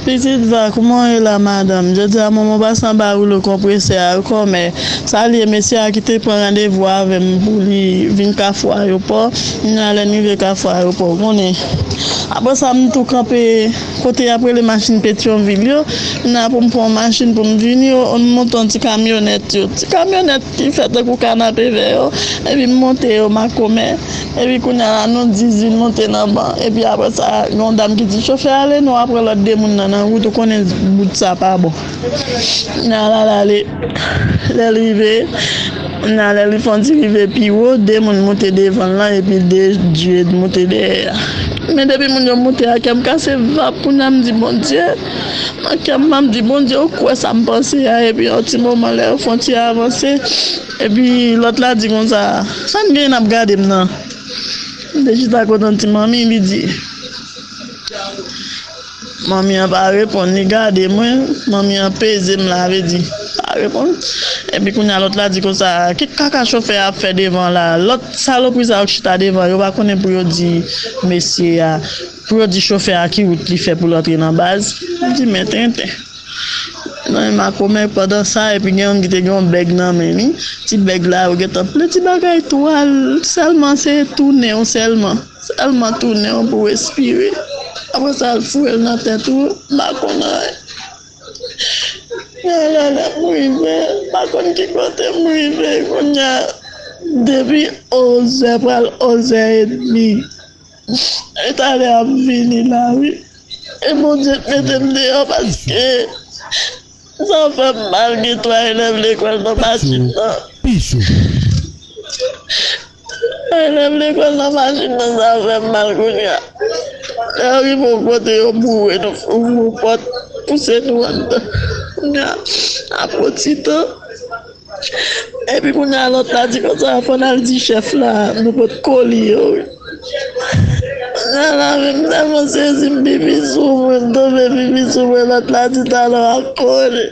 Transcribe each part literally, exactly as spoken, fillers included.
Pitit va, kouman w ye la, madanm? Jodi a, manman w pase anba woulo konpresè a, wi, kòmè. Sa l ye, mesye a ki te pran randevou avè m pou li vin Kafou Ayewopò, m nan lè n rive Kafou Ayewopò, w konnen. Apre sa, m tou kanpe kote y ap rele machin Petyonvil yo, m nan pou m pran yon machin pou m vini, yo, m monte yon ti kamyonèt yo. Ti kamyonèt ki fè tankou kanapevè yo, epi m monte yo makomè. Epi kounye a la, nou diz vin monte nan ban. Epi apre sa, gen yon dam ki di chofè a, "Ale, nou apre lòt de moun nan nan wout, ou konnen bout sa pa bon." Nala l ale, lè l rive, nan lè li fè yon ti rive pi wo, de moun monte devan l lan, epi de djed monte dèyè a. Men depi moun yo monte a, kè m kase vap, kounye a m di, "Bondye," nan kè m, m di, "Bondye, ou kwè sa m panse a?" Epi yon ti moman, lè yo fè yon ti avanse, epi lòt la di konsa, "Sa n genyen n ap gade m nan?" M te chita kote yon ti manmi, li di, manmi an pa reponn, li gade mwen, manmi an peze m, la vle di, pa reponn. Epi kounye a lòt la di konsa, "Ki kaka chofè a ap fè devan la? Lòt salopri sa yo k chita devan, yo pa konnen pou yo di mesye a, pou yo di chofè a ki wout li fè pou l antre nan baz?" M di, "Men tenten." Nan makomè pandan sa, epi gen youn ki te gen yon bèg nan men li. Ti bèg la, yo gentan ple ti bagay twal, sèlman se tounen w sèlman. Sèlman tounen w pou w respire. Apre sa, l foure l nan tèt ou, m pa konn anyen. Alala, m rive, m pa konn ki kote m rive, kounye a, depi onzè pral onzè edmi. E talè a m vini la, wi. E Bondye k mete m deyò paske sa fè m mal, gen twa elèv lekòl nan machin nan. Twa elèv lekòl nan machin nan, sa fè m mal kounye a. Lè yo rive yon kote, yo boure, nou ouvri pòt, pouse nou anndan. Kounye a, apre ti tan, epi kounye a, lòt la di konsa, "Fò n al di chèf la, nou pot koli yo, wi." Kounye a la, men m tèlman sezi, m pipi sou mwen, m tonbe pipi sou mwen, lòt la di, "Talè w ap koli."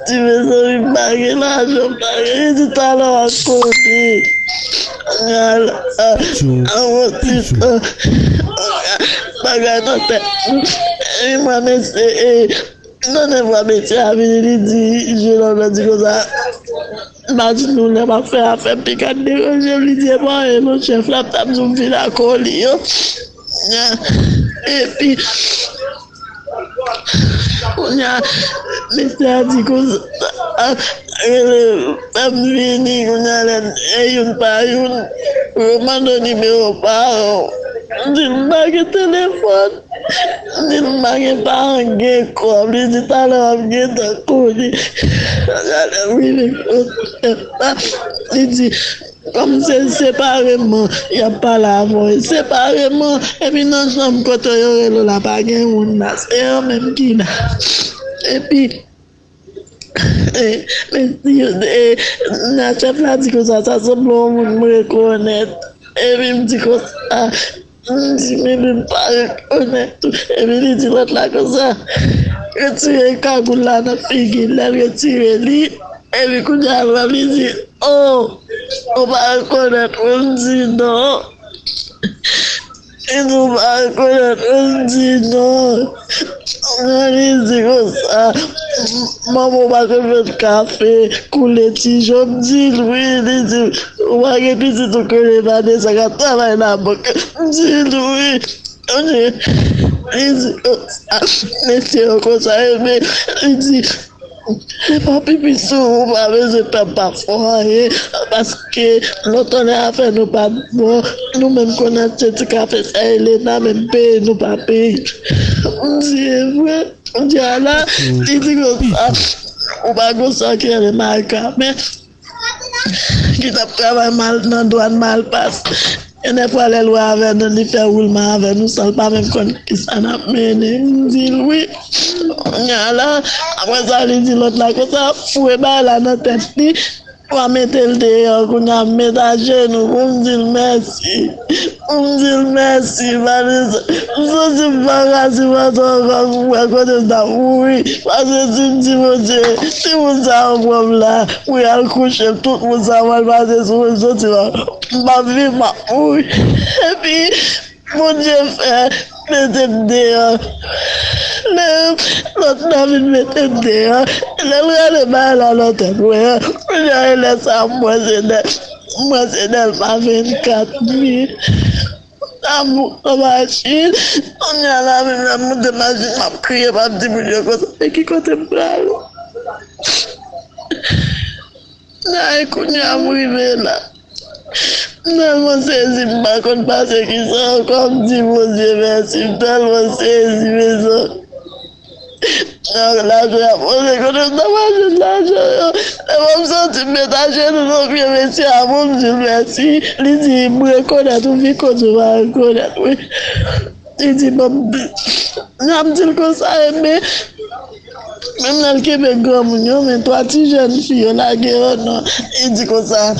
Di, "Mezanmi, m pa gen lajan, m pa gen," li di, "Talè w ap koli." Kounye a la, a, a, yon ti tan, bagay nan tèt. Epi mwen, mesye, e, Nan nenpwa mesye a vini, li di, jenòm nan di konsa, "M pa di nou lè m ap fè afè m, piga deranje m," li di, "E pa anyen non, chèf la, m t ap di w m vin ak koli yo." Epi, kounye a, mesye a di konsa, rele, fè m vini, kounye a, lè, e youn pa youn, yo mande w nimewo paran w. M di l m pa gen telefòn. M di l m pa gen paran k gen kòb. Li di, "Talè w ap gentan koni." Talè m rive kote la, li di, kòm se separeman y ap pale avè w, separeman, epi nan chanm kote yo rele w la, pa gen moun la, se yo menm ki la. Epi, E, men, e, nan chèf la di konsa, "Sa sanble yon moun m rekonèt." Epi m di konsa, m di, "Men, men m pa rekonèt ou." Epi li di lòt la konsa, "Retire kagoul la nan figi l." Lè l retire li, epi kounye a l wè m, li di, "O, ou pa rekonèt mwen?" M di, "Non." Li di, "Ou pa rekonèt mwen?" M di, "Non." Li di konsa, "Manman w pa konn vin kafe, koule ti jan?" M di l, "Wi." Li di, "Ou pa gen pitit ou k rele Vanessa k ap travay nan bank?" M di l, "Wi." Li di konsa, mesye yo konsa, epi li di, "Se pa pipi sou ou, ou pa bezwen pè, pa fè anyen, paske lontan lè afè nou pa t bon, nou menm konnen se ti kafe sa Elena menm peye, nou pa peye." M di, "E vre?" M di, "Ala," li di konsa, "Ou pa gon sa ki rele Marika, men ki t ap travay mal nan dwàn Malpas. Gen de fwa lè l wè avè nou, li fè woulman avè nou san l pa menm konn kisa n ap mennen." M di l, "Wi." Kounye a la, apre sa, li di lòt la konsa, foure bagay la nan tèt li, pa mete l deyò. Kounye a, m met ajenou pou m di l mèsi. Pou m di l mèsi, Vanessa. M santi m pa ka sipòte ankò pou m wè kote m t ap mouri. Paske si m di Bondye, timoun sa yo pran m la, pou y al kouche m, tout moun sa yo pral pase sou mwen, m santi m ap, m ap viv, m ap mouri. Epi, Bondye fè, mete m deyò. Lè lòt la vin mete m deyò, lè l rale bagay la nan tèt mwen an, kounye a e lè sa a m wè se Dèl, m wè se Dèlma vennkat mil. Amou nan machin. Kounye a la menm lè m monte machin, m ap kriye, m ap di moun yo konsa, men ki kote m prale? Nan e kounye a m rive la. M tèlman sezi, m pa konn pase kisa ankò. M di Bondye mèsi, m tèlman sezi, mezanmi. Nan lajè a poze kote m ta mache lajan yo. Lè m santi m met ajenou nan pye mesye a, bon, m di l mèsi. Li di, "M rekonèt ou, vin kote w pa rekonèt mwen." Li di, "Bon, m di," n ap di l konsa, e men, menm lè l kenbe granmoun yo, men twa ti jèn fi yo lage yo, non. Li di konsa,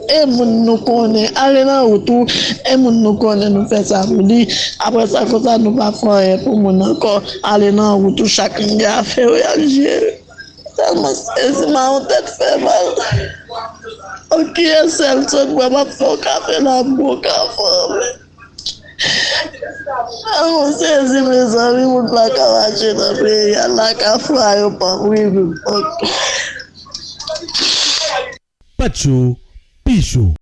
"E moun nou konnen, ale nan wout ou, e moun nou konnen nou fè sa pou li. Apre sa, konsa nou pa fè anyen pou moun ankò. Ale nan wout ou, chak moun gen afè yo y ap jere." Tèlman sezi, m a yon tèt fè mal. Ok, kiyès sèl sot mwen, m ap fè yon kafe la, m bon ka fè anmè. Amou sezi, mezanmi, moun pa ka mache nan peyi a, la ka fwa yo pa m rive. Patcho, pi cho.